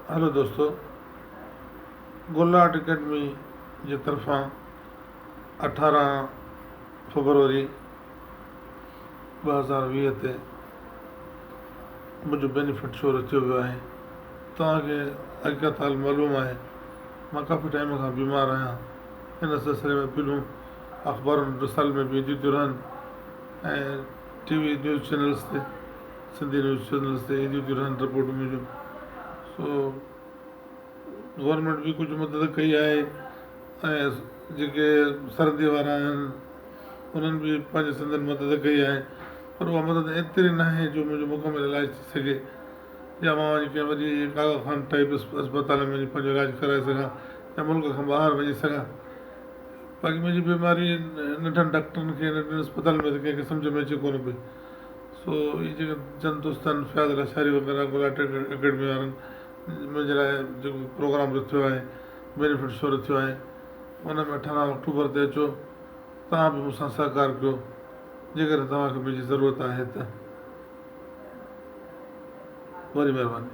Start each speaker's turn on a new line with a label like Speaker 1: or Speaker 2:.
Speaker 1: هلو دوستو گل art academy جي طرفان 18 فبروري 2020 تي منهنجو بينيفٽ شو رٿيو ويو آهي. توهان کي حقيقت حال معلوم آهي مان ڪافي ٽائيم کان بيمار آهيان. ان سلسلي ۾ اپيلون اخبارن رسالن ۾ به اينديون ٿيون رهن ۽ ٽي وي نيوز چينلز تي سنڌي نيوز چينلز تي اينديون ٿيون رهن رپورٽون منهنجون. سو گورنمينٽ به ڪجهه مدد ڪئي آهي ۽ جيڪي سرندي وارا آهن انهن به پنهنجي سندن مدد ڪئي آهي، پر اها مدد ايتري ناهي جو منهنجو مڪمل علاج ٿي سگهي يا مان وڃي ڪنهن وڏي آغا خان ٽائيپ اسپتال ۾ وڃي پنهنجو علاج ڪرائي سگهان يا ملڪ کان ٻاهر وڃي سگهان. باقي منهنجي بيماري ننڍن ڊاڪٽرن کي ننڍن اسپتالن ۾ ته ڪنهن کي سمجهه ۾ اچي ڪونه پئي. سو اهي جيڪي چند دوست آهن فياض لاشاري وغيره گل آرٽ اڪيڊمي وارن منهنجي لاء جيڪو پروگرام رٿيو آهي بينيفٽ شو رٿيو آهي ان ۾ 18 آڪٽوبر تي اچو توهان به مون سان سهڪار ڪيو جيڪڏهن توهان کي منهنجي ضرورت آهي ته. وڏي مهرباني.